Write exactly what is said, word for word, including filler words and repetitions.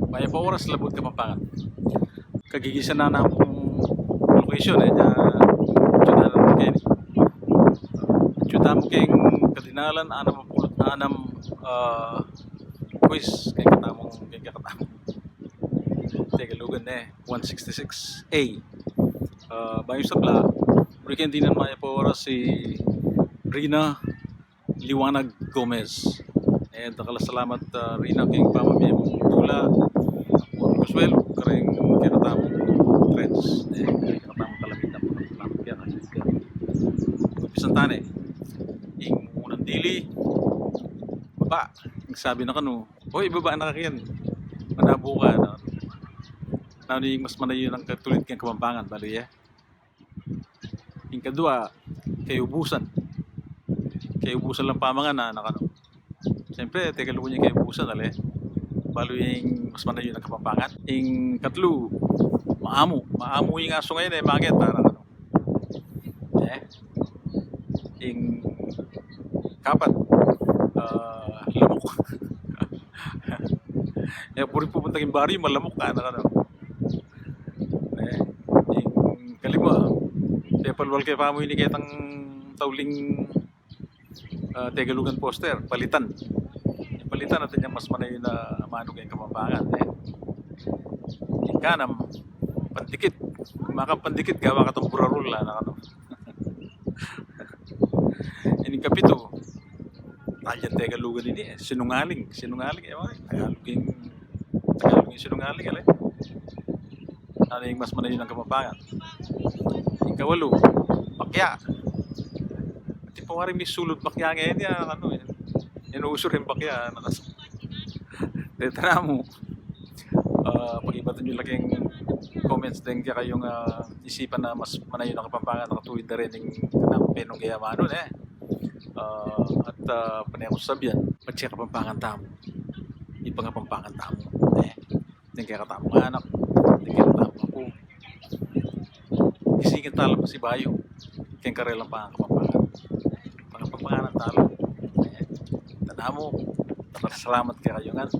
Mayap a oras, Labuad Kapampangan. Kagigisan na ning location, e, nya, atyu tamu keni. Atyu tamu keng Kadinalan anam a pulu't anam, ah, quiz keng kekatamung, keng kekatamung Tegalugan, e, one sixty-six A. Ah, bayu sabla, buri keng dinan mayap a oras i Rina Liwanag Gomez. E, dakal a salamat, ah, Rina, keng pamamie mung tula, ampong kasuelu kareng kekatamung trends. E, kekatamung kalamidad, salamat keka. Umpisan tane. Ing unang dili, baba. Ing sabi na kanu, "Oy, baba na ka ken. Manabu ka na." Nanu ing mas manayun a katulid keng Kapampangan, balu ye? Ing kadua, kayubusan. Kayubusan lang pamangan, a, na kanu. Siyempre, Tegalugan ya ing kayubusan, ale. Balu ing mas manayun a Kapampangan. Ing katlu, maamu. Maamu ing asu ngayan, e, manget, a, na kanu. E? Ing kapat, ah, lamuk. E, buri pupunta king baryu, malamuk ka, na kanu. E, ing kalima, pepalwal ke pa mu ini ketang tauling, ah, Tegalugan poster, palitan. Palitan atin yang mas manayun a amanu keng Kapampangan, e. Ing kanam, pandikit. Kumakang pandikit, gawa katang burarul, a, na kanu. Ining kapitu, talyan Tegalugan ini, e. Sinungaling, sinungaling, e, wa, Tagalug ing, Tagalug ing sinungaling, ale. Nanu ing mas manayun a Kapampangan? Ing kawalu, bakya. Atin pa wari misulud bakya ngeni, a, kanu, e. Ing usu ring bakya, a, na kanu. Deta namu. Ah, pakibatan yu la keng comments deng kekayung, ah, isipan a mas manayun a Kapampangan a katuwid da reng kanakung penungge amanu, e. Ah, at, ah, pane kung sabian, patse Kapampangan tamu. Ipangapampangan tamu, e. Deng kekatamung anak, deng kekatamung apu. Gisingan tala pasibayu keng karelang pangakapampangan. Pangapampangan tala. E, tanamu, dakal a salamat kekayu ngan.